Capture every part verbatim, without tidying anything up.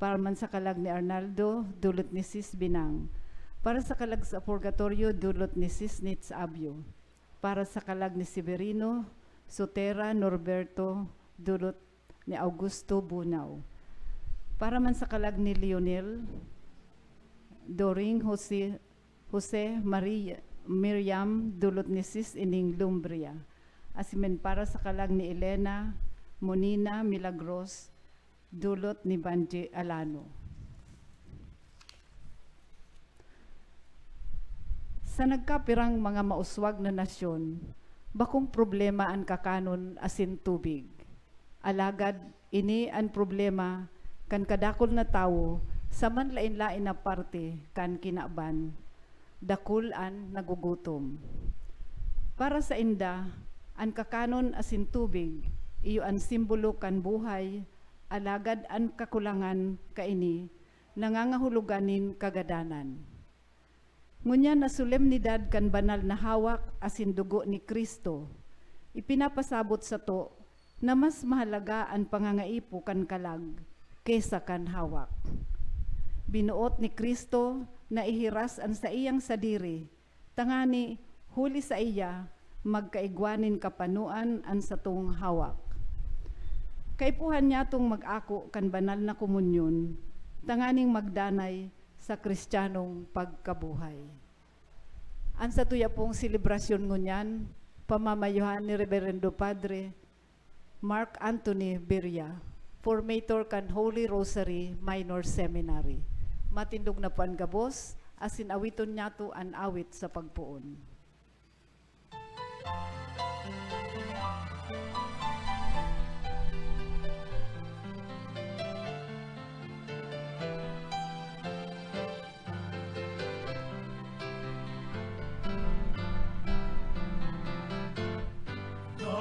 Para man sa kalag ni Arnaldo, dulot ni Sis Binang. Para sa kalag sa purgatorio, dulot ni Sis Nits Abyo. Para sa kalag ni Severino, Sotera, Norberto, dulot ni Augusto Bunao. Para man sa kalag ni Lionel, Doring, Jose, Jose, Maria, Miriam, dulot ni Sis Ining Lumbria. Asin para sa kalag ni Elena, Monina, Milagros, dulot ni Banji Alano. Sa nagkapirang mga mauswag na nasyon, bakong problema an kakanon asin tubig. Alagad ini an problema kan kadakul na tawo sa manlaen-laen na parte kan kinaban. Dakul an nagugutom. Para sainda, an kakanon asin tubig iyo an simbolo kan buhay, alagad an kakulangan kaini nangangahulugan nin kagadanan. Ngunyan na solemnidad kan banal na hawak asin dugo ni Cristo, ipinapasabot sato na mas mahalaga an pangangaipo kan kalag kesa kan hawak. Binuot ni Cristo na ihiras an saiyang sadiri, tangani huli saiya magkaigwa nin kapanoan an satong hawak. Kaipuhan niyatong mag-ako kan banal na komunyon tanganing magdanay sa Kristiyanong pagkabuhay. An satuya pong selebrasyon ngunyan, pamamayuhan ni Reberendo Padre Mark Anthony Beria, formator kan Holy Rosary Minor Seminary. Matindog na po an gabos, asin awiton niyato an awit sa pagpoon.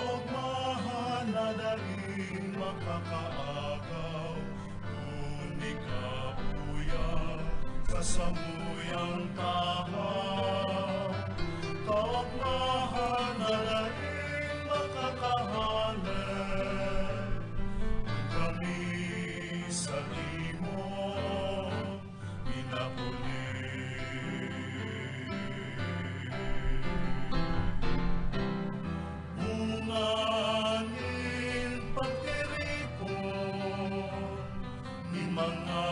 Kaogmahan na daing makakaagaw, kundi kabuya sa samuyang tahaw. Kaogmahan na daing makakahanep, kami sa imo pinapuli. Bunga nin pagtiripon nin mga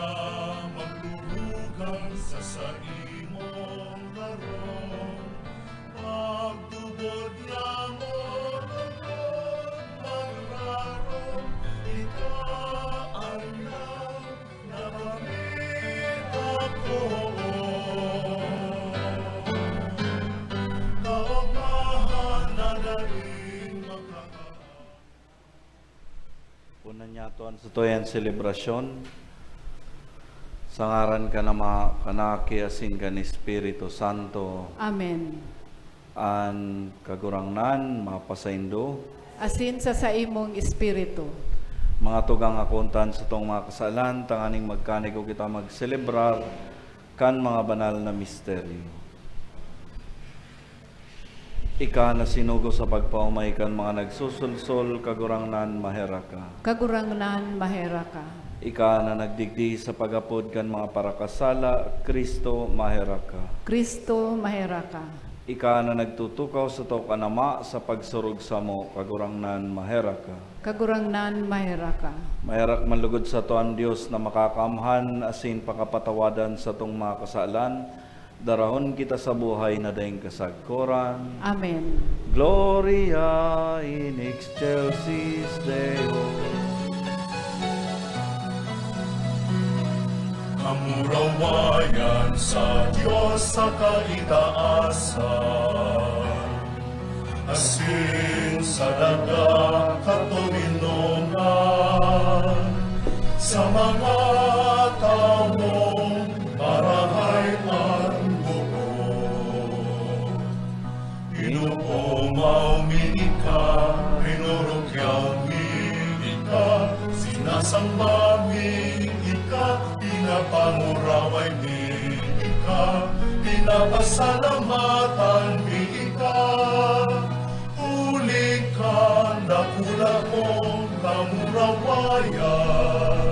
magturugang sa saimong harong. Pagtubod niya mo lungkot magrarong, ika an nagkami ako. Kaogmahan na daing makaka- Punan niya to an satuyan selebrasyon. Sa ngaran kan Ama, kan Aki, asin kan Espiritu Santo. Amen. An Kagurangnan mapasaindo. Asin sa saimong espiritu. Mga tugang, akontan satong mga kasalan, tanganing magkaniko kita magselebrar kan mga banal na misteryo. Ika na sinugo sa pagpaomay kan mga nagsusulsol, Kagurangnan, maherak ka. Kagurangnan, maherak ka. Ika na nagdigdi sa pag-apod kan mga parakasala, Cristo, maherak ka. Cristo, maherak ka. Ika na nagtutukaw sato kan Ama sa pagsurog samo, Kagurangnan, maherak ka. Kagurangnan, maherak ka. Maherak man lugod sato an Dios na makakaamhan asin pakapatawadan satong mga kasalan, darahon kita sa buhay na daing kasagkoran. Amen. Gloria in excelsis Deo. Kamurawayan sa Dios sa kaitaasan, asin sa daga katoninongan, sa mga tawong marahay an buot. Inopomaw mi ika, rinurukyaw mi ika, sinasamba mi ika, pinapanguraway mi ika, pinapasalamatan mi ika. Huli kan dakula kong kamurawayan,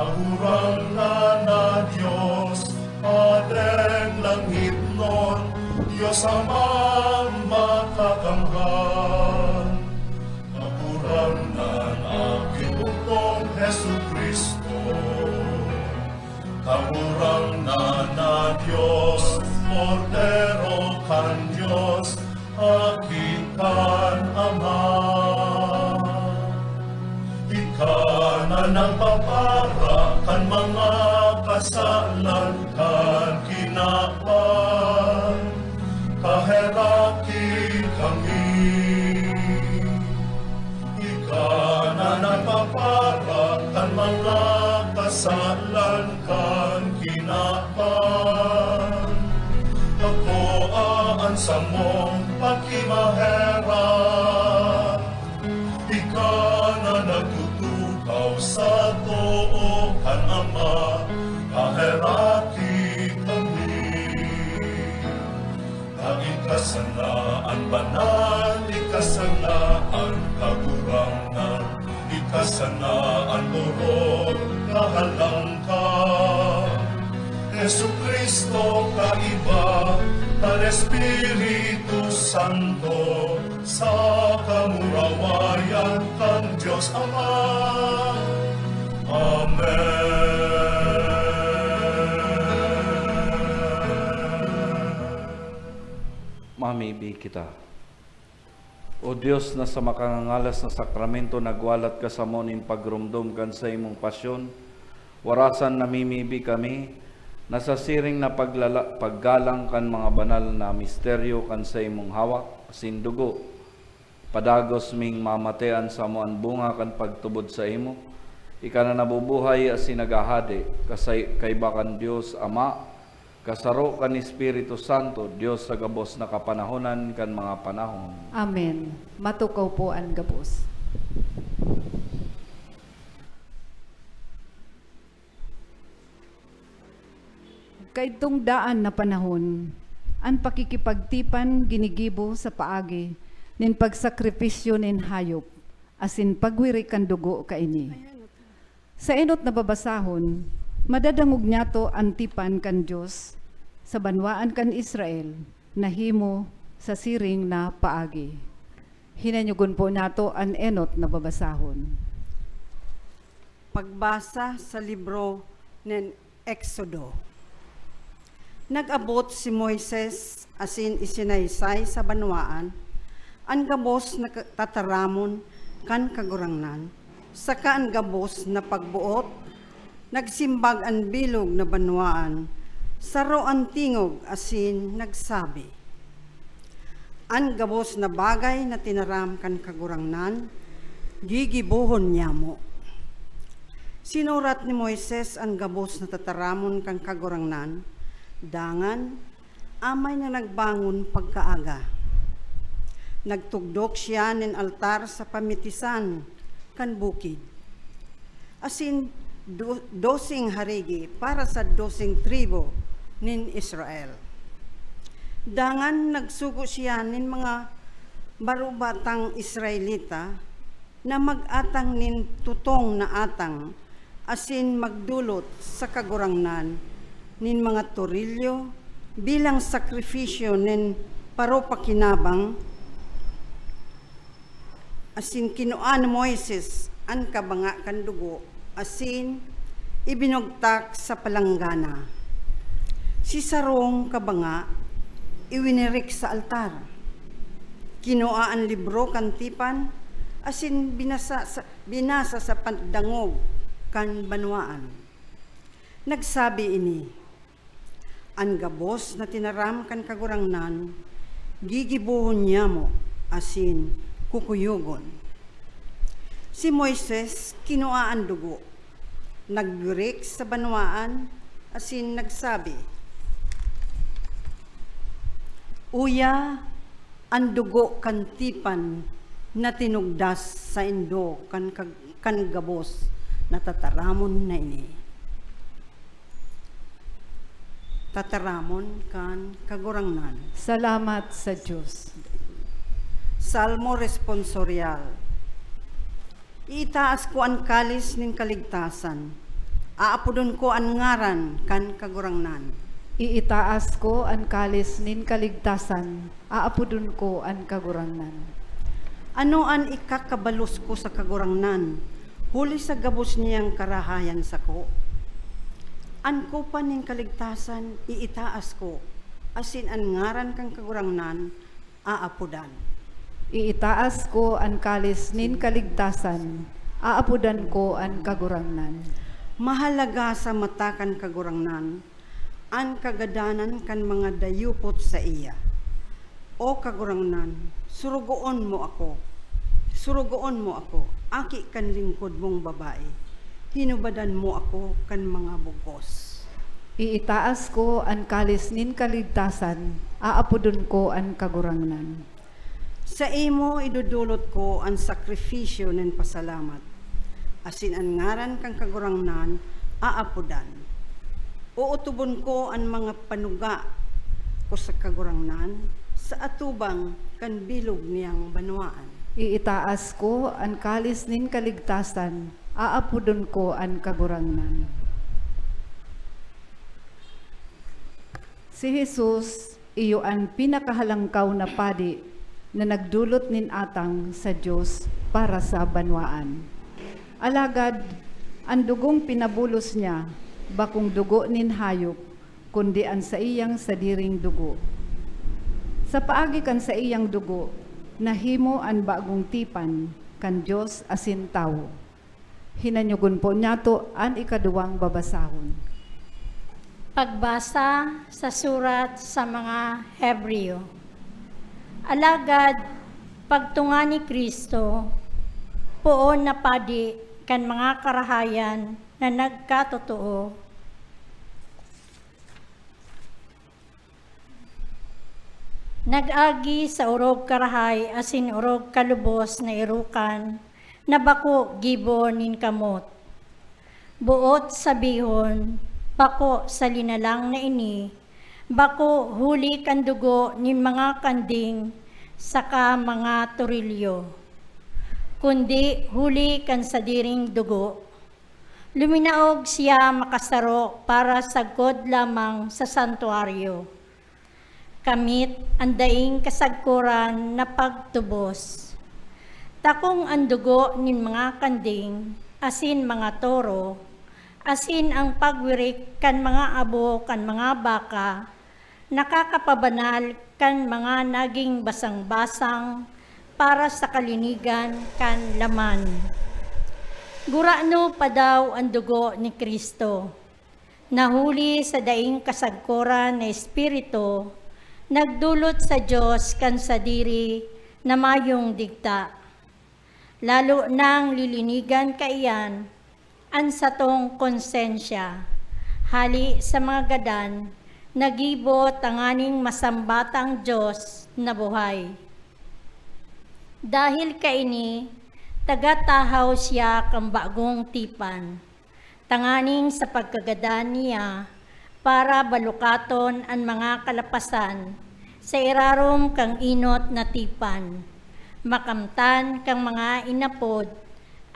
Kagurangnan na Dios, Hadeng langitnon, Dios Amang makakamhan, Kagurangnan, Aki Bugtong Jesu-Cristo, Kagurangnan na Dios, Kordero kan Dios, Aki kan Ama. Ika na nagpapara kan mga kasalan kan kinaban, kaheraki kami. Ika na nagpapara kan mga kasalan kan kinaban, pagkoa an samong pagkimaherak. Ika na nagtutukaw sa too kan Ama, kaheraki kami. Ika sana an banal, ika sana an Kagurangnan, ika sana an orog na halangka. Jesu-Cristo, kaiba kan Espiritu Santo, sa kamurawayan kan Dios Ama. Amen. Mamibi kita. O Dios, na sa makangangalas na sakramento nagwalat ka samo nin pagromdom kan saimong pasyon, warasan namimibi kami na sa siring na paglala-, paggalang kan mga banal na misteryo kan saimong hawak asin dugo, padagos ming mamate an samoan bunga kan pagtubod saimo. Ika na nabubuhay asin naghahade, kasay-, kaiba kan Dios Ama, kasaro kan Espiritu Santo, Dios sa gabos na kapanahonan kan mga panahon. Amen. Matukaw po an gabos. Kaidtong daan na panahon, an pakikipagtipan ginigibo sa paagi nin pagsakripisyo nin hayop asin pagwirik kan dugo kaini. Sa enot na babasahon, madadangog niyato an tipan kan Dios sa banwaan kan Israel na himo sa siring na paagi. Hinanyogon po nato an enot na babasahon. Pagbasa sa libro nin Exodo. Nag-abot si Moises asin isinaysay sa banwaan an gabos na ka-, tataramon kan Kagurangnan, saka an gabos na pagboot. Nagsimbag an bilog na banwaan, saro an tingog asin nagsabi, "An gabos na bagay na tinaram kan Kagurangnan, gigibohon nyamo." Sinurat ni Moises an gabos na tataramon kan Kagurangnan, dangan amay na nagbangon pagkaaga, nagtugdok siya nin altar sa pamitisan kan bukid. Asin do-, doseng harigi para sa doseng tribu nin Israel. Dangan nagsugo siya nin mga barubatang Israelita na mag-atang nin tutong na atang asin magdolot sa Kagurangnan nin mga torilyo bilang sakrifisyo nin paropakinabang. Asin kinua ni Moises an kabanga kan dugo asin ibinugtak sa palanggana. Si sarong kabanga iwinirik sa altar. Kinua an libro kan tipan asin binasa sa, binasa sa pagdangog kan banwaan. Nagsabi ini, "An gabos na tinaram kan Kagurangnan, gigibohon nyamo asin kukuyogon." Si Moises kinua an dugo, nagwirik sa banwaan, asin nagsabi, "Uya an dugo kan tipan na tinugdas saindo kan kag-, kan gabos na tataramon na ini." Tataramon kan Kagurangnan. Salamat sa Dios. Salmo Responsorial. Iitaas ko an kalis nin kaligtasan, Aapodon ko an ngaran kan Kagurangnan. Iitaas ko an kalis nin kaligtasan, aapodon ko an Kagurangnan. Ano an ikakabalos ko sa Kagurangnan, huli sa gabos niyang karahayan sako? An kopa nin kaligtasan iitaas ko, asin an ngaran kan Kagurangnan aapodan. Iitaas ko an kalis nin kaligtasan, aapodan ko an Kagurangnan. Mahalaga sa mata kan Kagurangnan an kagadanan kan mga dayupot saiya. O Kagurangnan, surugoon mo ako. Surugoon mo ako, aki kan lingkod mong babae. Hinubadan mo ako kan mga bugkos. Iitaas ko an kalis nin kaligtasan, aapodon ko an Kagurangnan. Saimo idodolot ko an sakrifisyo nin pasalamat, asin an ngaran kan Kagurangnan aapodan. Ootobon ko an mga panuga ko sa Kagurangnan, sa atubang kan bilog niyang banwaan. Iitaas ko an kalis nin kaligtasan, aapodon ko an Kagurangnan. Si Jesus iyo an pinakahalangkaw na padi na nagdolot nin atang sa Dios para sa banwaan. Alagad, an dugong pinabulos niya bakong dugo nin hayop, kundi an saiyang sadiring dugo. Sa paagi kan saiyang dugo, nahimo an bagong tipan kan Dios asin tawo. Hinanyogon po niyato an ikaduwang babasahon. Pagbasa sa surat sa mga Hebreo. Alagad, pagtunga ni Cristo, poon na padi kan mga karahayan na nagkatotoo. Nag-agi sa orog karahay asin orog kalubos na erokan na bako gibo nin kamot. Boot sabihon, bako sa linalang na ini, bako huli kan dugo nin mga kanding saka mga torilyo, kundi huli kan sadiring dugo. Luminaog siya makasaro para sagkod lamang sa santuaryo, kamit an daing kasagkoran na pagtubos. Takong an dugo nin mga kanding asin mga toro, asin ang pagwirik kan mga abo kan mga baka, nakakapabanal kan mga naging basang-basang para sa kalinigan kan laman. Gurano pa daw an dugo ni Cristo, na huli sa daing kasagkoran na espiritu, nagdolot sa Dios kan sadiri na mayong digta. Lalo nang lilinigan kaiyan an satong konsensya, hali sa mga gadan na gibo tanganing masamba ta an Dios na buhay. Dahil kaini, taga-tahaw siya kan bagong tipan, tanganing sa pagkagadan niya para balukaton an mga kalapasan sa irarom kan enot na tipan, makamtan kan mga inapod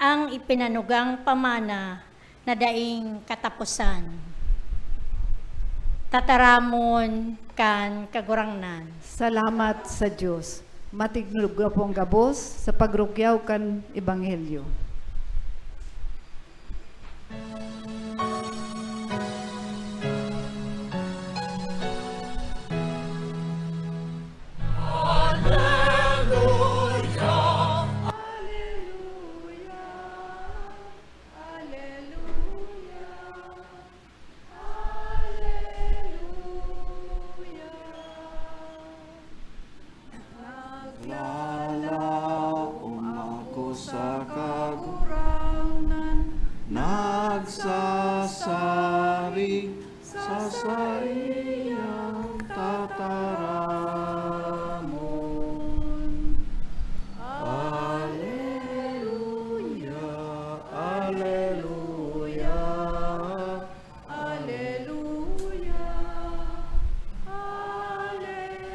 an ipinanugang pamana na daing kataposan. Tataramon kan Kagurangnan. Salamat sa Dios. Matignog na pong gabos sa pagrugyaw kan Ebanghelyo. Naglalaom ako sa Kagurangnan, nagsasarig sa saiyang tataramon. Aleluya, aleluya. Aleluya! Aleluya!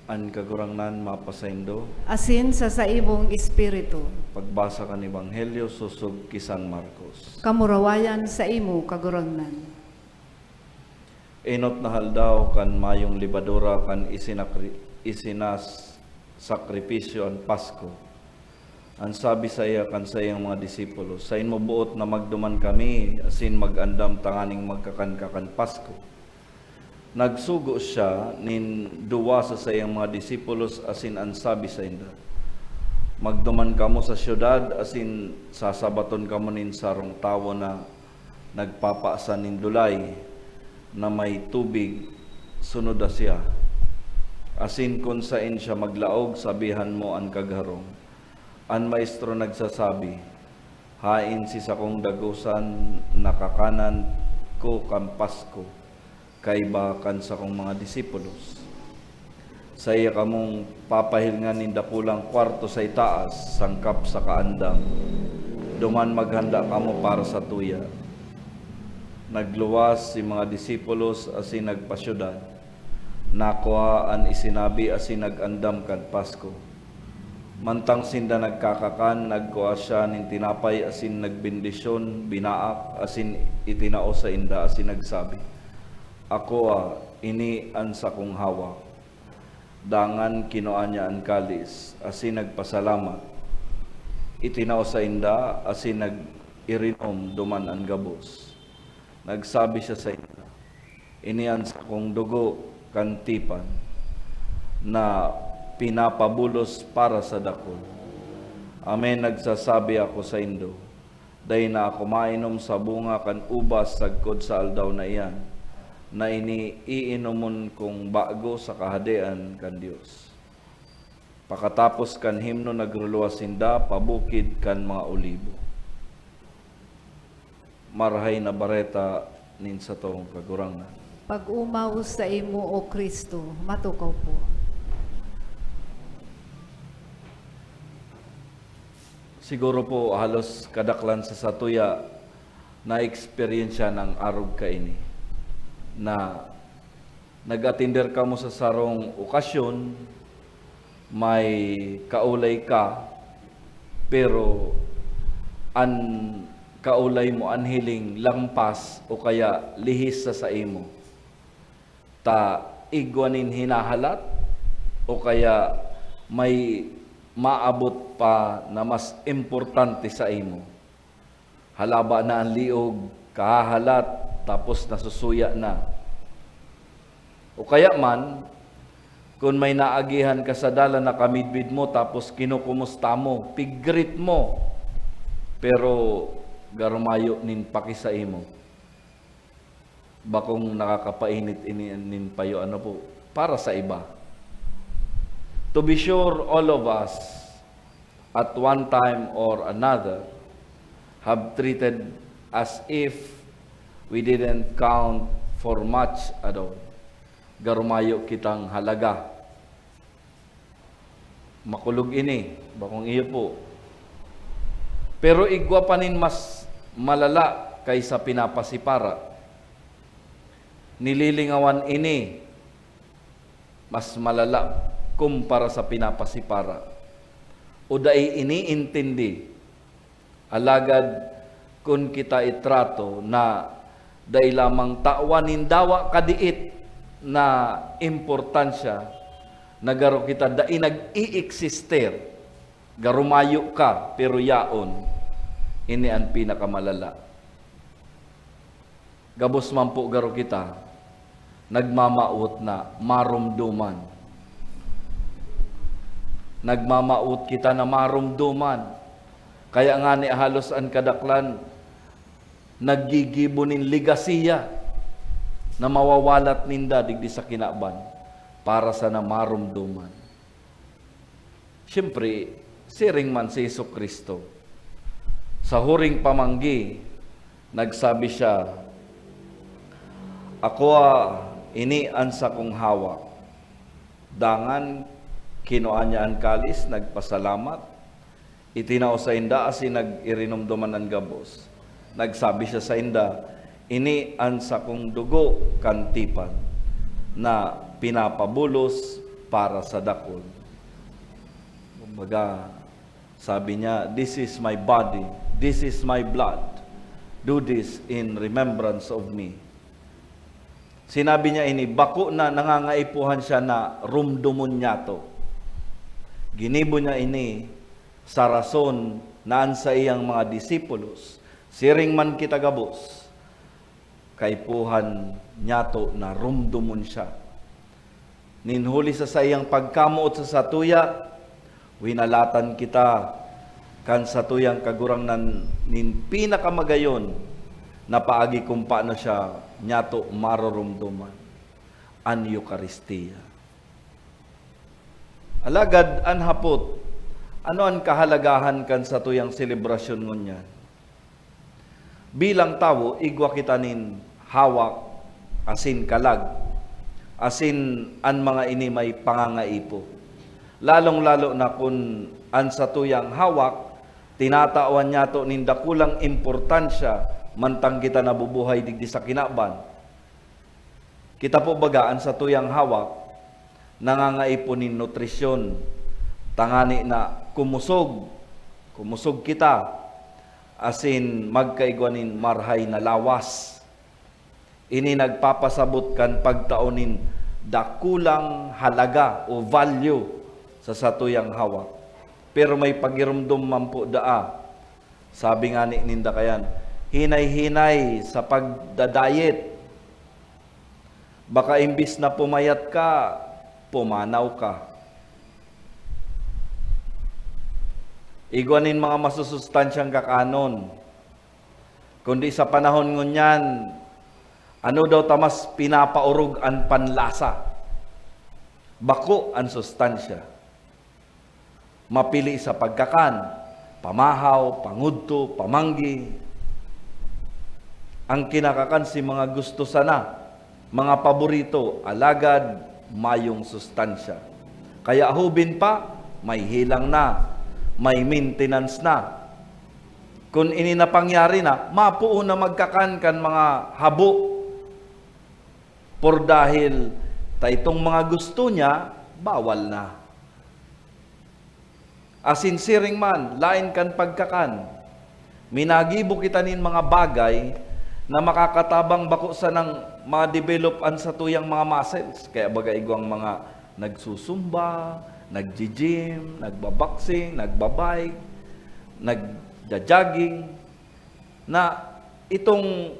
An Kagurangnan mapasaindo. Asin sa saimong espiritu. Pag Basa kan Ebanghelyo sosog ki San Marcos. Kamurawayan sa imo, Kagurangnan. Enot na haldaw kan mayong lebadura kan isinakri-, isinas-, sakripisyo an Pasko, an sabi saiya kan saiyang mga disipulos, "Saen mo boot na magduman kami asin mag-andam tanganing magkakan ka kan Pasko?" Nagsugo siya nin duwa sa saiyang mga disipulos asin an sabi sainda, "Magduman kamo sa syudad asin sasabaton kamo nin sarong tawo na nagpapasan nin dulay na may tubig sunod na siya. Asin kun saen siya maglaog, sabihan mo an kagharong, 'An Maestro nagsasabi, haen si sakong dagosan na kakanan ko kan Pasko kaiba kan sakong mga disipulos.' Saiya kamong papahilngan nin dakulang kwarto sa itaas, sangkap sa kaandam. Duman maghanda kamo para sa tuya." Nagluwas si mga disipulos asin nagpasyudad. Nakua an isinabi asin nag-andam kan Pasko. Mantang sinda nagkakakan, nagkua siya nin tinapay asin nagbendisyon, binaak, asin itinao sainda asin nagsabi, "Akoa, ini an sakong hawak." Dangan kinua niya an kalis, asin nagpasalamat. Itinao sainda, asin nag-irinom duman an gabos. Nagsabi siya sainda, "Ini an sakong dugo kan tipan, na pinapabulos para sa dakul. Amen, nagsasabi ako saindo, dai na ako mainom sa bunga kan ubas sagkod sa aldaw na iyan, na ini iinomon kong bago sa Kahadean kan Dios." Pakatapos kan himno, nagruluwas sinda pa Bukid kan mga Olibo. Marahay na Bareta nin satong Kagurangnan. Pag-omaw saimo, O Cristo. Matukaw po. Siguro po, halos kadaklan sa satuya na-eksperyensya nang arog kaini, na nag-atender kamo sa sarong okasyon, may kaolay ka, pero an kaolay mo an hiling lampas o kaya lihis sa saimo. Ta igwa nin hinahalat o kaya may maabot pa na mas importante saimo. Halaba na an liog, kahahalat, tapos nasusuya na. O kaya man, kun may naagihan ka sa dalan, nakamidbid mo, tapos kinukumusta mo, pig-greet mo, pero garo mayo nin paki saimo. Bakong nakakapainit ini nin payo, ano po, para sa iba. To be sure, all of us, at one time or another, have treated as if we didn't count for much at all. Garo mayo kitang halaga. Makulog ini, bakong iyo po. Pero igwa pa nin mas malala kaysa pinapasipara. Nililingawan ini, mas malala kumpara sa pinapasipara. O dai iniintindi. Alagad kun kita itrato na dai lamang tawan nin dawa kadiit na importansya, na garo kita dai nag-i-eksister, garo mayo ka, pero yaon, ini an pinakamalala. Gabos man po garo kita nagmamawot na maromdoman. Nagmamawot kita na maromdoman. Kaya ngani halos an kadaklan naggigibo nin legasiya na mawawalat ninda digdi sa kinaban para sana maromdoman. Siyempre, siring man si Jesu-Cristo. Sa huring pamanggi, nagsabi siya, "Akoa, ini an sakong hawak." Dangan, kinua niya an kalis, nagpasalamat, itinao sainda asin nag-irinom duman an gabos. Nagsabi siya sainda, "Ini an sakong dugo kan tipan, na pinapabulos para sa dakul." Kumbaga, Sabi niya, "This is my body, this is my blood. Do this in remembrance of me." Sinabi niya ini, bako na nangangaipuhan siya na rumdomon niyato. Ginibo niya ini sa rason na an saiyang mga disipulos, siring man kita gabos, kaipuhan niyato na rumdomon siya. Nin huli sa saiyang pagkamoot sa satuya, winalatan kita kan satuyang Kagurangnan nin pinakamagayon na paagi kung paano siya niyato maroromdoman, an Eukaristia. Alagad an hapot, ano an kahalagahan kan satuyang selebrasyon ngunyan? Bilang tawo, igwa kita nin hawak asin kalag, asin an mga ini may pangangaipo. Lalong-lalo na kun an satuyang hawak tinatawan niyato nin dakulang importansya mantang kita nabubuhay digdi sa kinaban. Kita po baga an satuyang hawak nangangaipo nin nutrisyon, tangani na kumusog, kumusog kita, asin magkaigwa nin marhay na lawas. Ini nagpapasabot kan pagtao nin dakulang halaga o value sa satuyang hawak. Pero may pagiromdom man po daa. Sabi nga ni ninda kayan, hinay-hinay sa pagda-diet. Baka imbis na pumayat ka, pumanaw ka. Igwa nin mga masusustansyang kakanon. Kundi sa panahon ngunyan, ano daw ta mas pinapaorog an panlasa? Bako an sustansya. Mapili sa pagkakan, pamahaw, pangudto, pamanggi. Ang kinakakan si mga gusto sana, mga paborito, alagad mayong sustansya. Kaya hubin pa, may hilang na, may maintenance na. Kun ini na pangyari na, mapoon na magkakan kan mga habo. Por dahil ta itong mga gusto niya, bawal na. Asin siring man, lain kan pagkakan. Minagibo kita nin mga bagay na makakatabang bako sanang ma-develop an satuyang mga muscles. Kaya baga igwang mga nagsusumba, nagji-gym, nagbaboxing, nagbabike, nagja-jogging, na itong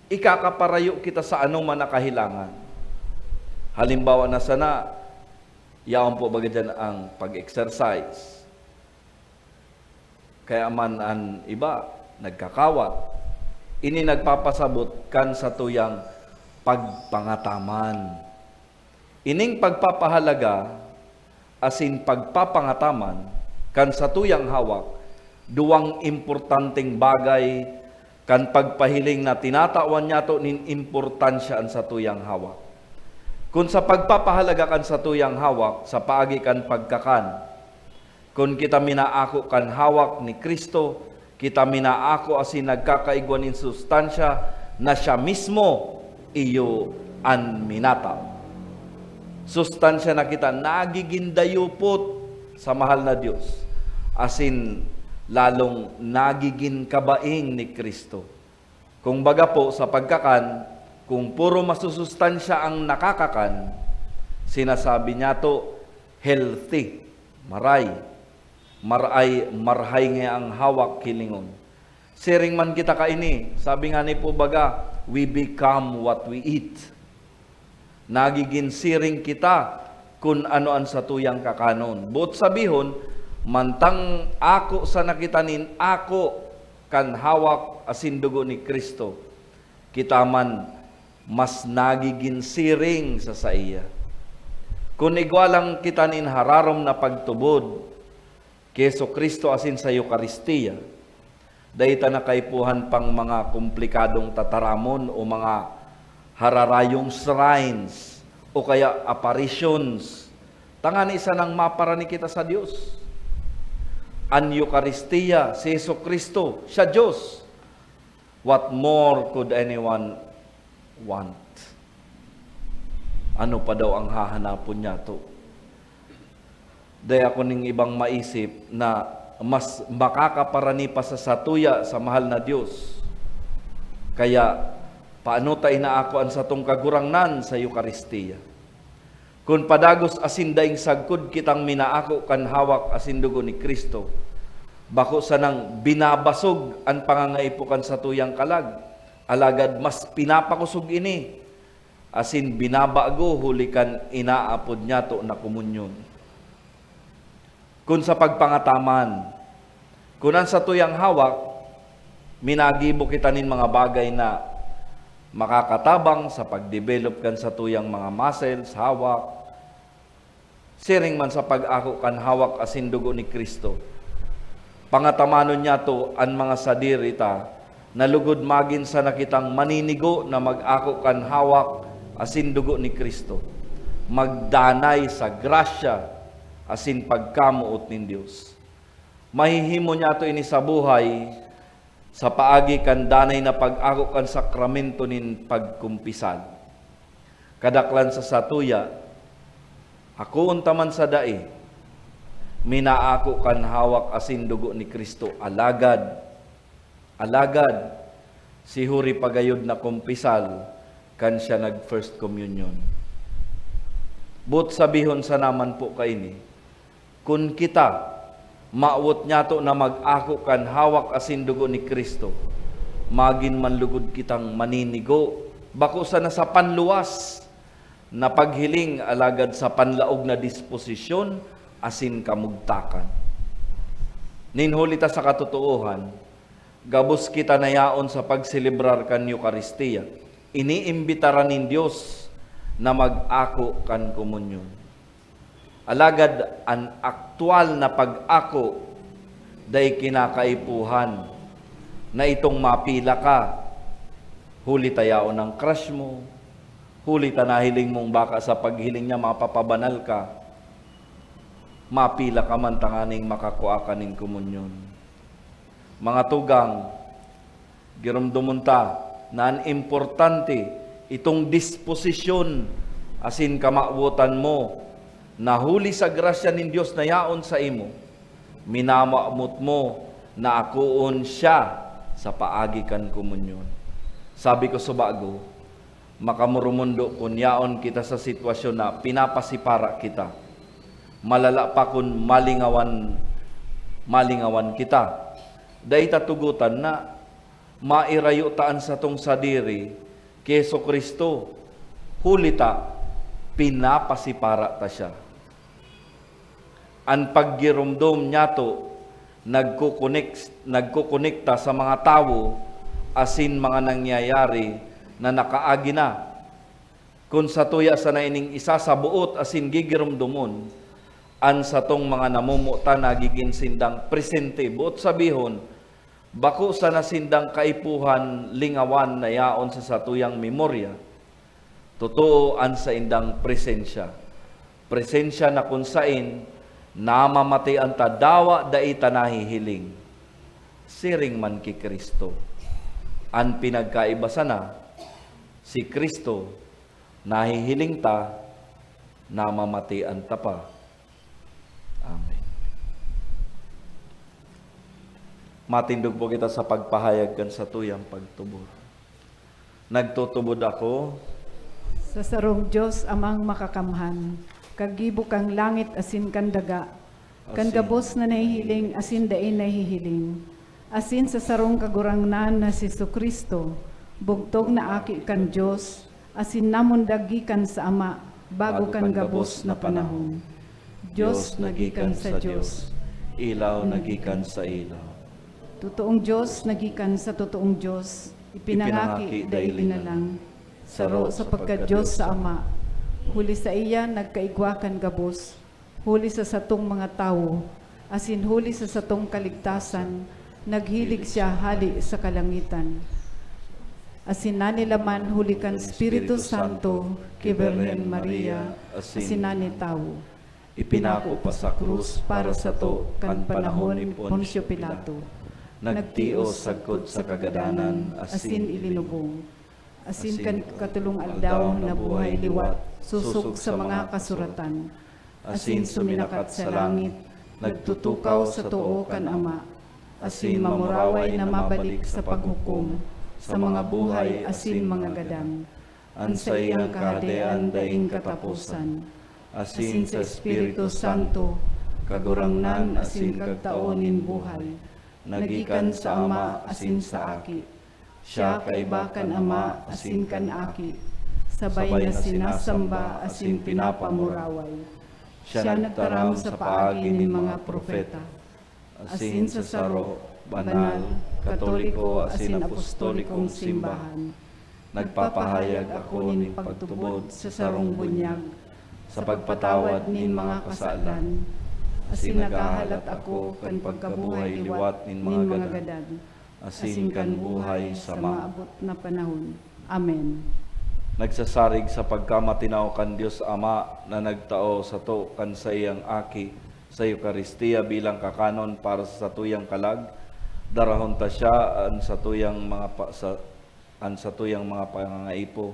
ikakaparayo kita sa anoman na kahilangan. Halimbawa na sana, yaon po baga diyan ang pag-exercise. Kaya man an iba, nagkakawat. Ini nagpapasabot kan satuyang pagpangataman. Ining pagpapahalaga asin pagpapangataman kan satuyang hawak, duwang importanteng bagay kan pagpahiling na tinatawan niyato nin importansya an satuyang hawak. Kun sa pagpapahalaga kan satuyang hawak sa paagi kan pagkakan, kun kita minaako kan hawak ni Cristo, kita minaako asin nagkakaigwa nin sustansya na siya mismo iyo an minataw. Sustansya na kita nagigin dayupot sa mahal na Dios, asin lalong nagigin kabaing ni Cristo. Kung baga po, sa pagkakan, kung puro masusustansya ang nakakakan, sinasabi niyato, healthy, maray. Maray, marhay nga ang hawak ki lingon. Siring man kita kaini, sabi nga ni po baga, "We become what we eat." Nagigin siring kita kun ano an satuyang kakanon. Boot sabihon, mantang ako sana kita nin ako kan hawak asin dugo ni Cristo, kita man mas nagigin siring sa saiya. Kun igwa lang kita nin hararom na pagtubod ki Jesu-Cristo asin sa Eukaristia, dai ta na kaipuhan pang mga komplikadong tataramon o mga hararayong shrines o kaya apparitions, tangani sanang maparani kita sa Dios. An Eukaristia, si Jesu-Cristo, siya Dios. What more could anyone want? Ano pa daw ang hahanapon niyato? Dai ako ning ibang maisip na mas makakaparani pa sa satuya sa mahal na Dios. Kaya, paano ta inaako an satong Kagurangnan sa Eukaristia? Kun padagos asin daing sagkod kitang minaako kan hawak asin dugo ni Cristo, bako sanang binabasog an pangangaipo kan satuyang kalag, alagad mas pinapakosog ini asin binabago huli kan inaapod nyato na komunyon. Kun sa pagpangataman, kun an satuyang hawak, minagibo kita nin mga bagay na makakatabang sa pagdevelop kan satuyang mga muscles, hawak, siring man sa pag-ako kan hawak asin dugo ni Cristo. Pangatamanon nyato an mga sadiri ta na lugod magin sana kitang maninigo na mag-ako kan hawak asin dugo ni Cristo, magdanay sa grasya asin pagkamoot nin Dios. Mahihimo nyato ini sa buhay sa paagi kan danay na pag-ako kan sakramento nin pagkumpisal. Kadaklan sa satuya, akoon ta man sa dai, minaako kan hawak asin dugo ni Cristo, alagad, alagad, si huri pa gayod na kumpisal kan siya nag-first communion. Boot sabihon sana man po kaini, kun kita, mawot nyato na mag-ako kan hawak asin dugo ni Cristo, magin man lugod kitang maninigo, bako sana sa panluwas na paghiling, alagad sa panlaog na disposisyon asin kamugtakan. Nin huli ta sa katotoohan, gabos kita na yaon sa pagselebrar kan Eukaristia. Iniimbitaran nin Dios na mag-ako kan komunyon. Alagad an aktual na pag-ako dai kinakaipuhan na itong mapila ka, huli ta yaon ang crush mo, huli ta nahiling mong baka sa paghiling niya mapapabanal ka, mapila ka man tanganing makakua ka nin komunyon. Mga tugang, giromdomon ta na an importante itong disposisyon asin kamawotan mo na huli sa grasya nin Dios na yaon saimo, minamawot mo na akoon siya sa paagi kan komunyon. Sabi ko subago, makamoromondo kun yaon kita sa sitwasyon na pinapasipara kita. Malala pa kun malingawan, malingawan kita. Dai ta tugotan na mairayo ta an satong sadiri ki Jesu-Cristo, huli ta pinapasipara ta siya. An paggiromdom nyato nagkokonek-, nagkokonekta sa mga tawo asin mga nangyayari na nakaagi na. Kun satuya sana ining isasaboot asin gigiromdomon, an satong mga namomotan nagigin sindang presente, boot sabihon, bako sana sindang kaipuhan lingawan na yaon sa satuyang memorya. Totoo an saindang presensya. Presensya na kun saen namamatean ta dawa dai ta nahihiling. Siring man ki Cristo. An pinagkaiba sana, si Cristo, nahihiling ta, namamatean ta pa. Amen. Matindog po kita sa pagpahayag kan satuyang pagtubod. Nagtutubod ako sa sarong Dios, Amang Makakamhan, kagibo kan langit asin kan daga, kan Asin gabos na nahihiling asin dai nahihiling, asin sa sarong Kagurangnan na si Jesu-Cristo, bugtong na Aki kan Dios, asin namundag gikan sa Ama, bago kan gabos na panahon. Dios na gikan sa Dios, ilaw na gikan sa ilaw. Totoong Dios na gikan sa totoong Dios, ipinangaki, dai linalang, saro sa pagka-Dios sa Ama. Huli saiya nagkaigwa kan gabos, huli sa satong mga tawo, asin huli sa satong kaligtasan, naghilig siya hale sa kalangitan. Asin nanilaman huli kan Espiritu Santo ki Birhen Maria, asin nani tawo. Ipinako pa sa krus para sato kan panahon ni Poncio Pilato. Nagtios sagkod sa kagadanan asin ilinubong. Asin kan ikatolong aldaw nabuhay liwat sosog sa mga kasuratan. Asin suminakat sa langit, Nagtutukaw sa too kan Ama, asin mamuraway na mabalik sa paghukom sa mga buhay asin mga gadan. An saiyang Kahadean daing kataposan, asin sa Espiritu Santo, Kagurangnan asin Kagtao nin buhay, na gikan sa Ama asin sa Aki. Siya kaiba kan Ama asin kan Aki, sabay na sinasamba asin pinapamuraway. Siya nagtaram sa paagi nin mga propeta, asin sa saro, banal, katoliko asin apostolikong simbahan. Nagpapahayag ako nin pagtubod sa sarong bunyag, sa pagpatawad nin mga kasalan, asin naghahalat ako kan pagkabuhay liwat nin mga gadan, asin kan buhay sa maabot na panahon. Amen. Nagsasarig sa pagkamatinaw kan Dios Ama na nagtao sato kan saiyang Aki sa Eukaristia bilang kakanon para sa satuyang kalag, darahon ta siya an satuyang mga pa-, sa, an satuyang mga pangangaipo.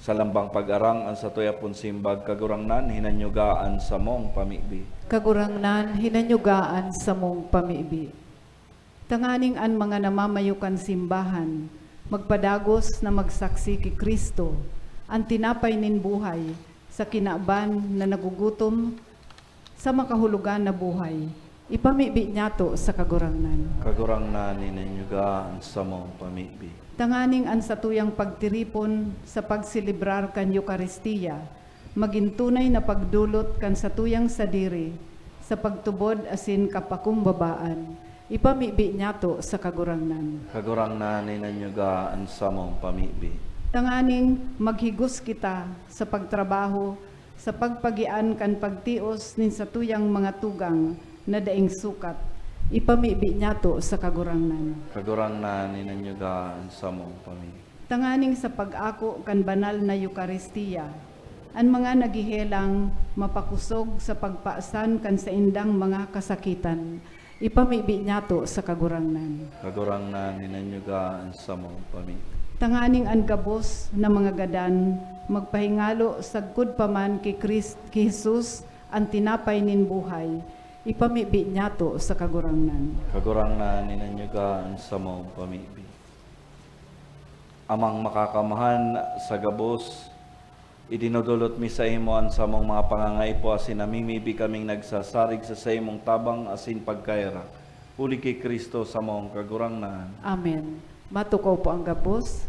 Sa lambang pag-arang, an satuya pon simbag, Kagurangnan, hinanyuga an samong pamibi. Kagurangnan, hinanyuga an samong pamibi. Tanganing an mga namamayo kan simbahan magpadagos na magsaksi ki Cristo, an tinapay nin buhay, sa kinaban na nagugutom sa makahulogan na buhay, ipamibi niyato sa Kagurangnan. Kagurangnan, hinanyuga an samong pamibi. Tanganing an satuyang pagtiripon sa pagselebrar kan Eukaristia magin tunay na pagdolot kan satuyang sadiri sa pagtubod asin kapakumbabaan, ipamibi niyato sa Kagurangnan. Kagurangnan, hinanyuga an samong pamibi. Tanganing maghigos kita sa pagtrabaho sa pagpagian kan pagtios nin satuyang mga tugang na daing sukat, ipamibi niyato sa Kagurangnan. Kagurangnan, hinanyuga an samong pamibi. Tanganing sa pag-ako kan banal na Eukaristia, an mga naghehelang mapakosog sa pagpasan kan saindang mga kasakitan, ipamibi niyato sa Kagurangnan. Kagurangnan, hinanyuga an samong pamibi. Tanganing an gabos na mga gadan magpahingalo sagkod pa man ki Kris-, ki Jesus, an tinapay nin buhay, ipamibi niyato sa Kagurangnan. Kagurangnan, hinanyuga an samong pamibi. Amang Makakamhan, sa gabos, idinodolot mi saimo an samong mga pangangaipo asin namimibi kaming nagsasarig sa saimong tabang asin pagkaherak, huli ki Cristo samong Kagurangnan. Amen. Matukaw po ang gabos.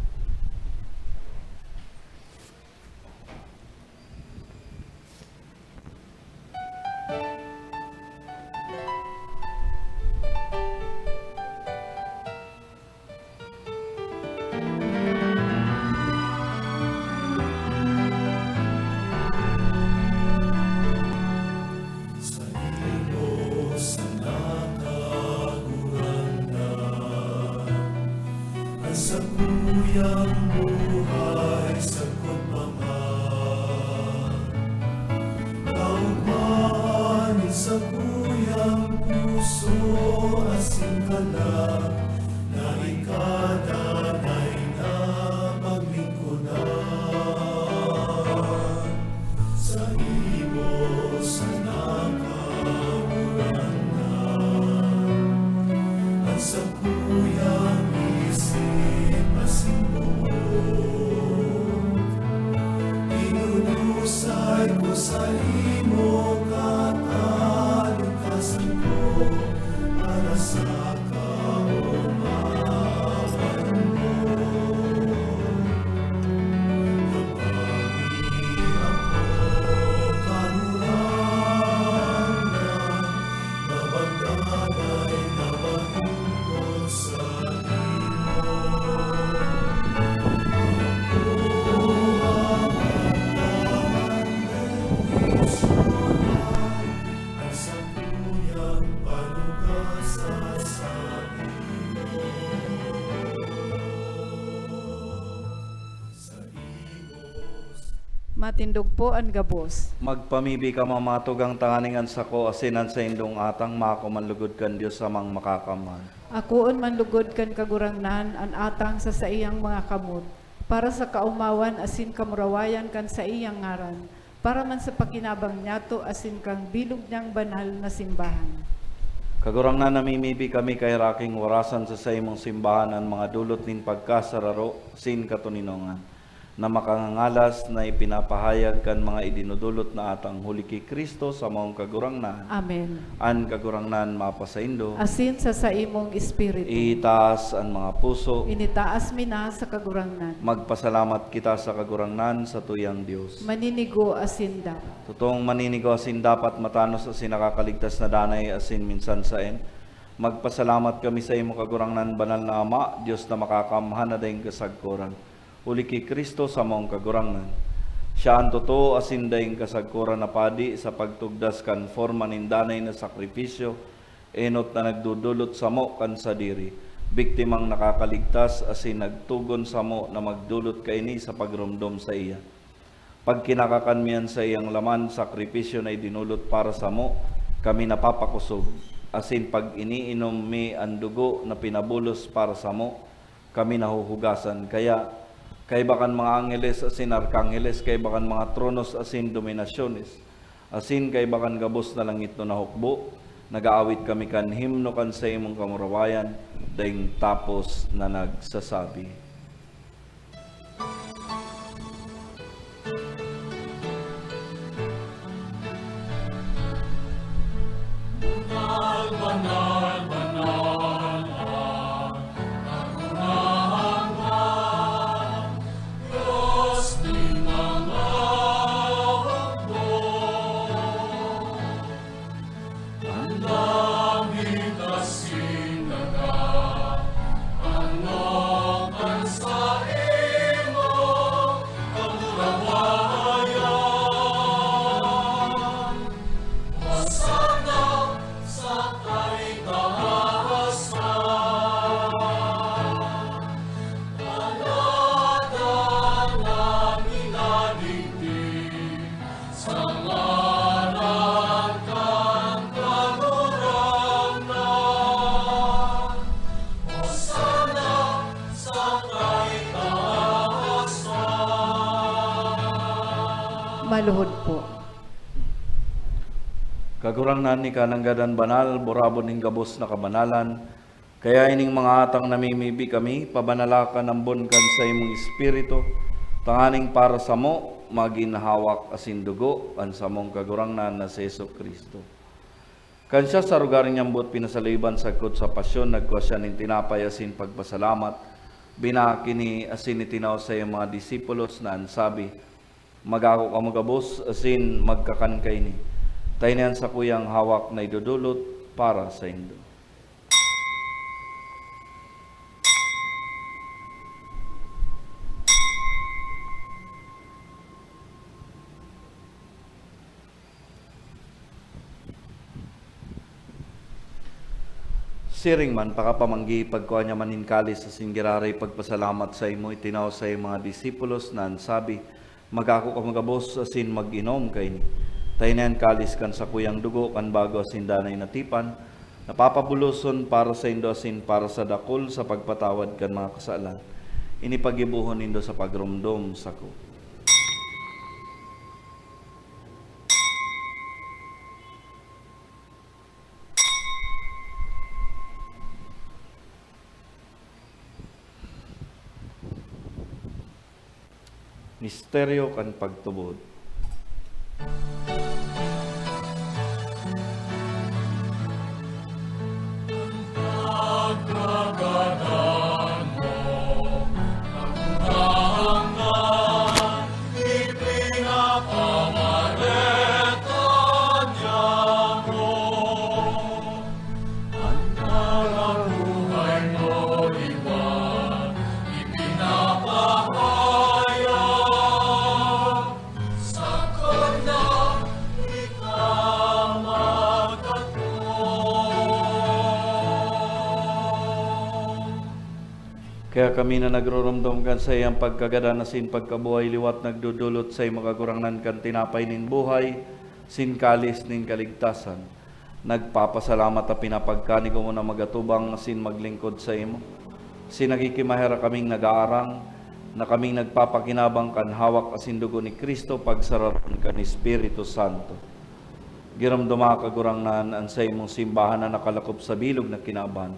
Saimo sana, Kagurangnan, an sakuyang buhay sagkod pa man. Kaogmahan nin sakuyang puso asin kalag na ika danay na paglingkodan. Saimo sana, Kagurangnan, an sakuyang isip asin boot. Idudusay ko saimo katalingkasan ko para sa kaomawan mo. Tabangi ako, Kagurangnan, na magdanay na malingkod saimo. Ako ang pagkakamay, an sakuyang panuga sa saimo. Matindog po an gabos. Magpamibi kamo, mga tugang, tanganing an sako asin an saindong atang maako man lugod kan Dios Amang Makakamhan. Akoon man lugod kan Kagurangnan an atang sa saiyang mga kamot, para sa kaomawan asin kamurawayan kan saiyang ngaran, Para man sa pakinabang niyato asin kan bilog niyang banal na simbahan. Kagurangnan, namimibi kami kay raking warasan sa saimong simbahan an mga dulot nin pagkasararo asin katoninongan, na makangangalas na ipinapahayag kan mga idinudulot na atang huli ki Cristo, samong Kagurangnan. Amen. An Kagurangnan mapasaindo. Asin sa saimong espiritu. Itaas an mga puso. Initaas mi na sa Kagurangnan. Magpasalamat kita sa Kagurangnan, sa tuyang Dios. Maninigo asin dapat. Totoong maninigo asin dapat, matanos asin nakakaligtas na danay asin minsan saen. Magpasalamat kami sa imo, Kagurangnan, Banal na Ama, Dios na makakamhan na daing kasagkoran. Huli ki Cristo, samong Kagurangnan. Siya an totoo asin daing kasagkoran na padi sa pagtugdas kan forma nin danay na sakripisyo, enot na nagdudulot samo kan sadiri, biktimang nakakaligtas asin nagtugon samo na magdulot kaini sa pagromdom saiya. Pagkinakakan mi an saiyang laman, sakripisyo na idinulot para samo, kami napapakosog, asin pag iniinom mi an dugo na pinabulos para samo, kami nahuhugasan. Kaya, kaiba kan mga angheles asin arkangheles, kaiba kan mga tronos asin dominasyones, asin kaiba kan gabos na langitnon na hukbo, nag-aawit kami kan himno kan saimong kamurawayan, daing tapos na nagsasabi. Banal, banal, banal, Dios nin mga hukbo. An langit asin daga, ano kan saimong kamurawayan. Hosana sa kaitaasan. Paladan an minadigdi sa ngaran kan Kagurangnan. Hosana sa kaitaasan. Maluhod po. Kagurangnan, ika nanggad an banal, burabod nin gabos na kabanalan. Kaya ining mga atang namimibi kami, pabanala kan ambon kan saimong Espiritu, tanganing para samo, magin hawak asin dugo an samong Kagurangnan na si Jesu-Cristo. Kan siya sa rogar niyambot pinasaliban sagkod sa pasyon, nagkua siya nin tinapay asin pagpasalamat, binaak ini asin itinao sa iyang mga disipulos na an sabi, "Magako kamo gabos asin magkakan kaini. Ta ini an sakuyang hawak na idodolot para saindo." Siring man, pakapamanggi, pagkua niya man nin kalis asin giraray pagpasalamat saimo, itinao sa iyang mga disipulos na an sabi, "Magako kamo gabos asin mag-inom kaini. Ta ini an kalis kan sakuyang dugo kan bago asin danay na tipan, na papabuloson para saindo asin para sa dakul sa pagpatawad kan mga kasalan. Ini paggibohon nindo sa pagromdom sako." Misteryo kan pagtubod. An parang buhay mo iba ipinapahayag, sakon na ika magkatong. Kaya kami na nagrurumdom kan saiyang pagkagadan asin pagkabuhay liwat nagdodolot sa imo, Kagurangnan, kan tinapay nin buhay, sin kalis nin kaligtasan. Nagpapasalamat ta pinapagkani kamo na magatubang asin maglingkod saimo. Asin nagkikimaherak kaming nag-aarang na kaming nagpapakinabang kan hawak asin dugo ni Cristo pagsararoon kan Espiritu Santo. Giromdoma, Kagurangnan, an saimong simbahan na nakalakop sa bilog na kinaban,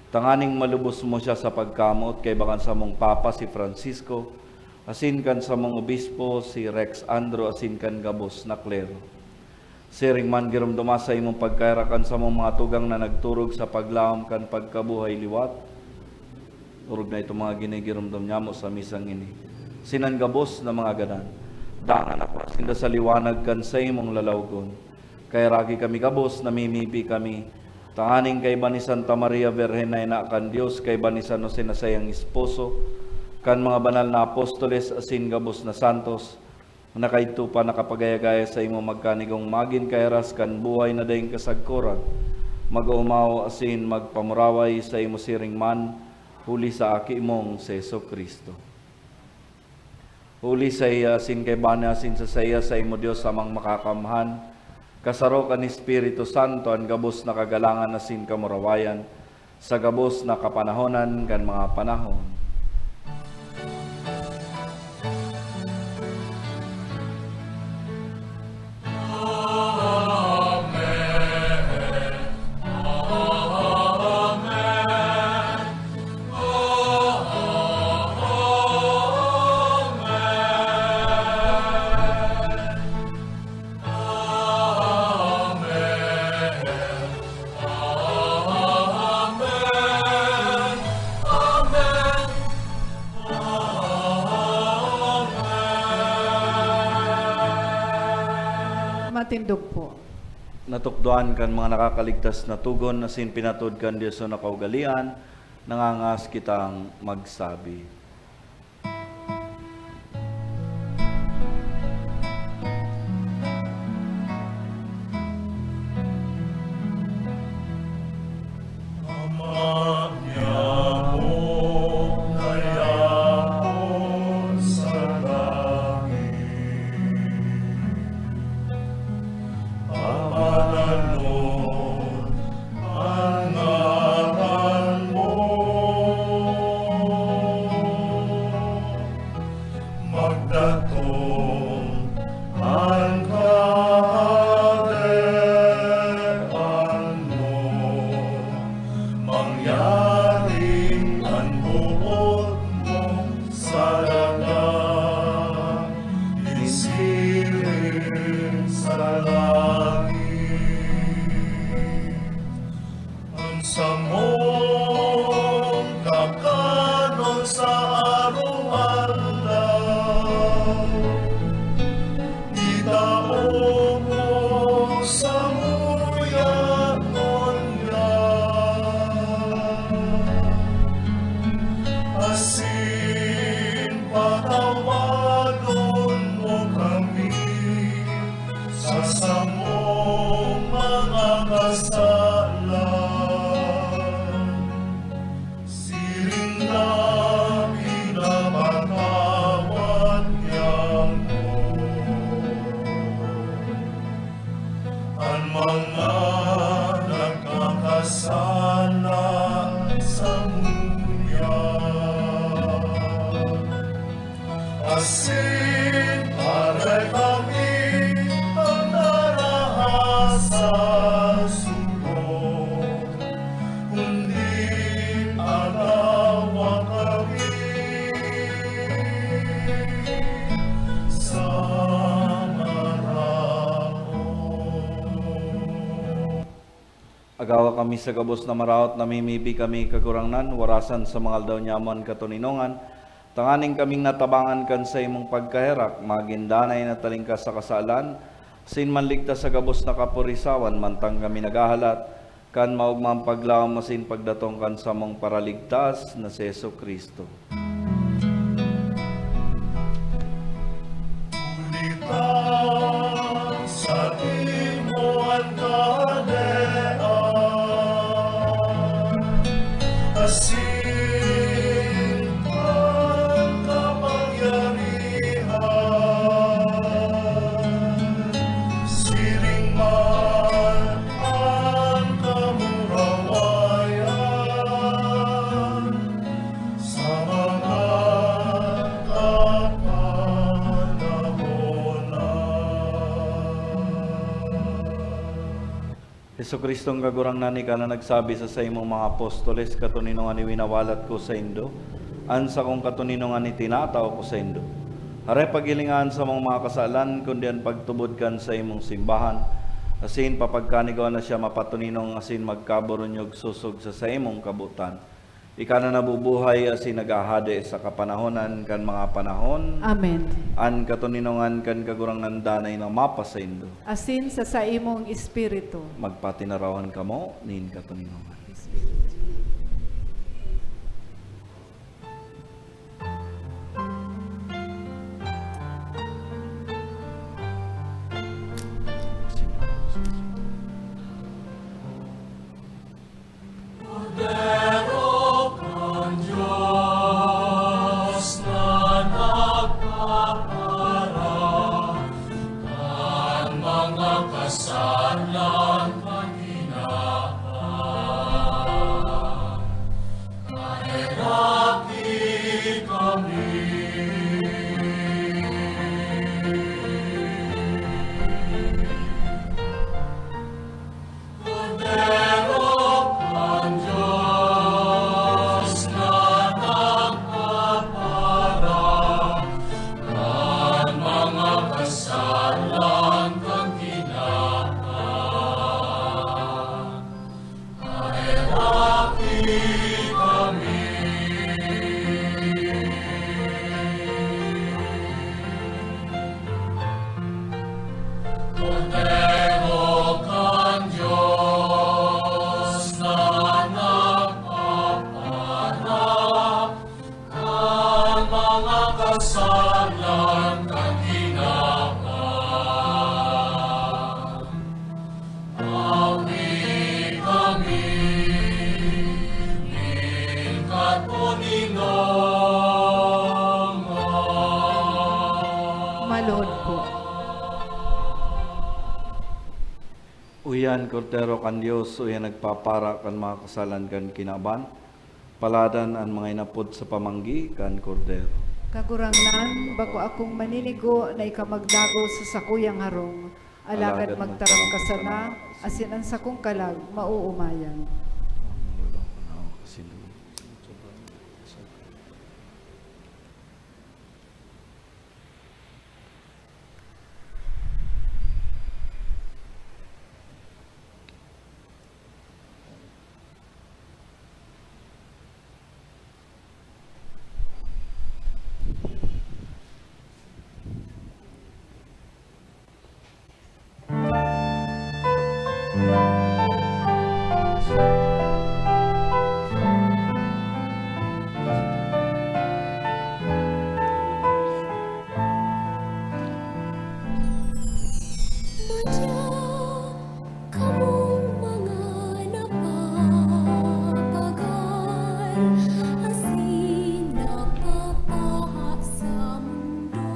tanganing malubos mo siya sa pagkamoot kaiba kan samong Papa, si Francisco, asin kan samong Obispo, si Rex Andro, asin kan gabos na klero. Siring man, giromdoma sa imong pagkaherak an samong mga tugang na nagturog sa paglaom kan pagkabuhay liwat. Orog na itong mga ginigiromdom nyamo sa misang ini. Sinan gabos na mga gadan, dangan ako sinda sa liwanag kan saimong lalawgon. Kaheraki kami gabos, namimibi kami, tanganing kaiba ni Santa Maria Birhen na ina kan Dios, kaiba ni San Jose na saiyang esposo, kan mga banal na apostoles asin gabos na santos, na kaidto pa nakapagaya-gaya sa imo magkanigong magin kahiras kan buhay na daing kasagkoran, mag-oomaw asin magpamuraway sa imo siring man, huli sa Aki mong si Jesu-Cristo. Huli sa iya, asin kaiba niya, asin sa saiya, sa imo Dios Amang Makakamhan, kasaro kan Espiritu Santo, an gabos na kagalangan asin kamurawayan, sa gabos na kapanahonan kan mga panahon. Amen. Amen. Amen. Matindog po. Natukdoan kan mga nakakaligtas na togon asin pinatod kan Dios na kaugalean, nangangas kitang magsabi. Ama niamo na yaon sa langit, papananon an ngaran mo. Magdatong an kahadean mo, mangyari an boot mo sa daga, isiring sa langit. An samong kakanon sa araw-araw, itao mo samuya ngunyan, asin patawadon mo kami sa samong mga kasalan, siring na pinapatawad niamo an mga nagkakasala samuya. Asin aray kami an narahas sa sugo, kundi atawa kami sa maraot. Agawa kami sa gabos na maraot, namimibi kami, Kagurangnan, warasan sa mga aldaw niamo an katoninongan, tanganing kaming natabangan kan saimong pagkaherak, magin danay na talingkas sa kasalan, asin manligtas sa gabos na kapurisawan, mantang kami naghahalat kan maogmang paglaom asin pagdatong kan samong Paraligtas na si Jesu-Cristo. Huli ta sadiri mo an kahadean, asin an kapangyarihan, siring man an kamurawayan, sa mga Jesucristong Kagurangnan, ika na nagsabi sa saimong mga apostoles, "Katoninongan iwinawalat ko saindo, an sakong katoninongan itinatao ko saindo." Hare paghilinga an samong mga kasalan, kundi an pagtubod kan saimong simbahan, asin papagkanigoan na siya mapatoninong asin magkaburunyog sosog sa saimong kabotan. Ika na nabubuhay asin naghahade sa kapanahonan kan mga panahon. Amen. An katoninongan kan Kagurangnan danay na mapasaindo. Asin sa saimong espiritu. Magpatinarawan kamo nin katoninongan. Kordero kan Dios na nagpapara kan mga kasalan kan hinahan, kaheraki kami. Kordero kan Dios na nagpapara kan mga kasalan kan hinahan, kaheraki kami. Kordero kan Dios na nagpapara kan mga kasalan kan hinahan, awi kami nin katoninongan. Maluhod po. Uyan, Kordero kan Dios, uyan nagpapara kan mga kasalan kan kinaban. Paladan an mga inapod sa pamanggi kan Kordero. Kagurangnan, bako akong maninigo na ika magdagos sa sakuyang harong, alagad magtaram ka sana, asin an sakong kalag maoomayan. Madya kamong mga napapagal asin napapaha sa mundo.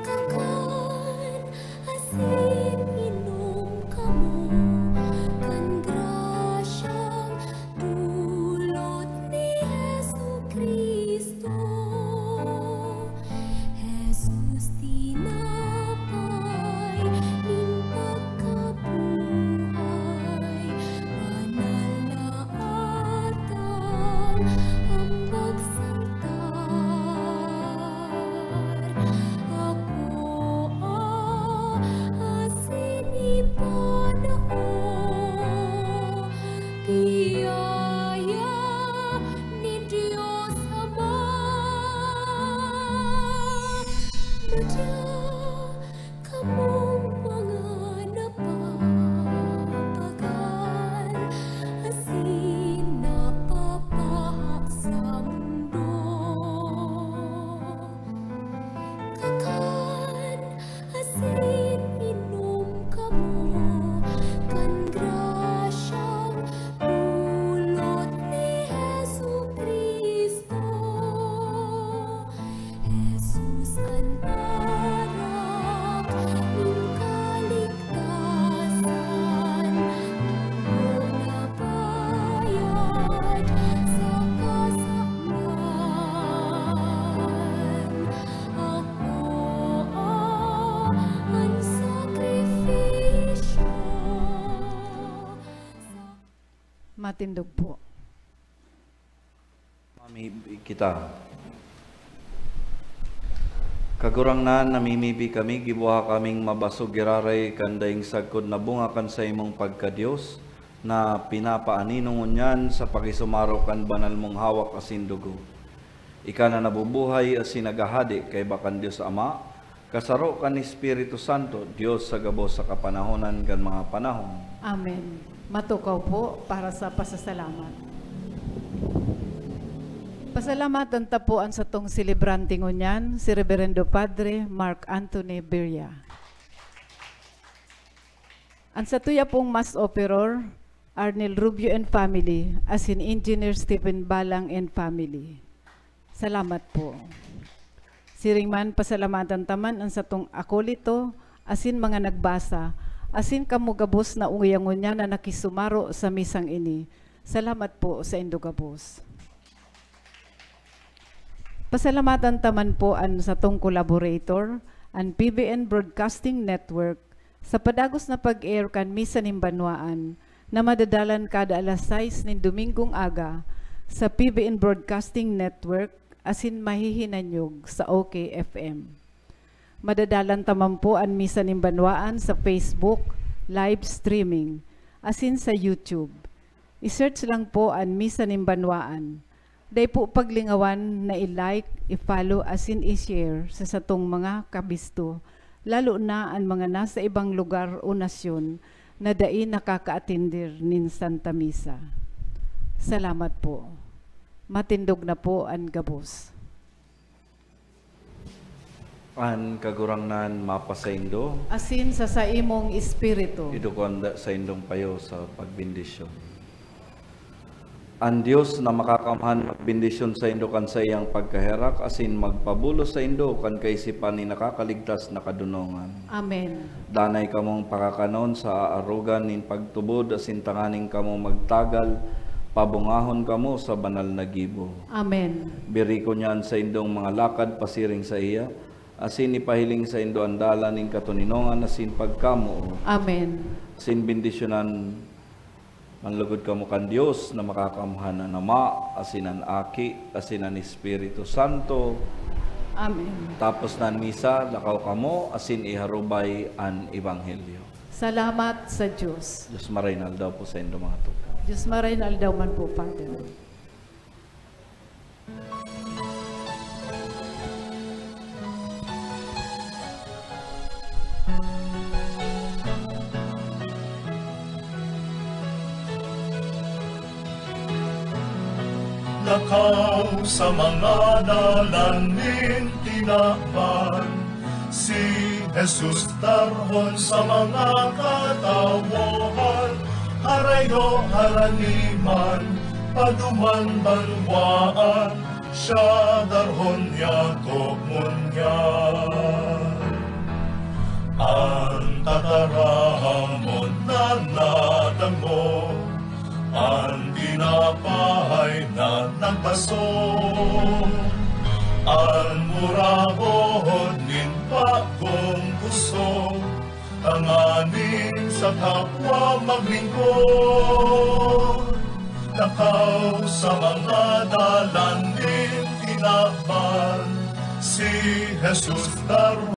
Kakan asin inom kamo kan grasyang dulot ni Jesu-Cristo. Jesus, tinapay nin pagkabuhay, banal na atang ambag sa altar. Akoa asin ipanao, biyaya nin Dios Ama. Madya kamong mga napapagal asin napapaha Matindog po. Mamibi kita. Kagurangnan, namimibi kami, gibuha kaming mabasog giraray kan daing sagkod na bunga kan saimong pagka-Dios, na pinapaanino ngunyan sa pakisumaro kan banal mong hawak asin dugo. Ika na nabubuhay asin naghahade kaiba kan Dios Ama, kasaro kan Espiritu Santo, Dios sa gabos sa kapanahonan kan mga panahon. Amen. Matukaw po para sa pasasalamat. Pasalamatan ta po an satong selebrante ngunyan, si Reverendo Padre Mark Anthony Birria. An satuya pong Mass Offeror, Arnel Rubio and family, asin Engineer Stephen Balang and family. Salamat po. Siring man, pasalamatan ta man an satong akolito, asin mga nagbasa, asin kamo gabos na uya ngunyan na nakisumaro sa misang ini. Salamat po saindo gabos. Pasalamatan ta man po an satong collaborator, an P B N Broadcasting Network, sa padagos na pag-air kan Misa nin Banwaan, na madadalan kada alas sais nin Domingong aga sa P B N Broadcasting Network asin mahihinanyog sa O K F M. Madadalan ta man po an Misa nin Banwaan sa Facebook live streaming asin sa YouTube. I-search lang po an Misa nin Banwaan. Dai po paglingawan na i-like, i-follow asin i-share sa satong mga kabisto, lalo na an mga nasa ibang lugar o nasyon na dai nakakaatender nin Santa Misa. Salamat po. Matindog na po an gabos. An Kagurangnan mapasaindo. Asin sa saimong espiritu. Idukon da saindong payo sa pagbendisyon. An Dios na Makakamhan magbendisyon saindo kan saiyang pagkaherak asin magpabulos saindo kan kaisipan nin nakakaligtas na kadonongan. Amen. Danay kamong pakakanon sa aarogan nin pagtubod asin tanganing kamo magtagal, pabungahon kamo sa banal na gibo. Amen. Birikon niya an saindong mga lakad pasiring saiya, asin ipahiling saindo an dalan nin katoninongan asin pagkamoot. Amen. Asin bendisyonan man logod kamo kan Dios na Makakamhan, an Ama, asin an Aki, asin an Espiritu Santo. Amen. Tapos na an misa, lakaw kamo, asin iharubay an ebanghelyo. Salamat sa Dios. Dios Maray na Aldaw po saindo, mga tugang. Dios Maray na Aldaw man po, Father. Lakaw sa mga dalan nin tinaban, si Jesus darhon sa mga katawohan, harayo, harani man, paduman, banwaan, siya darhon niya ko ngunyan. An tataramon na nadangog, an tinapay na nagbaso, an murabon nin bagong kusog, tanganing sa kapwa maglingkod. Lakaw sa mga dalan nin tinaban, si Jesus darhon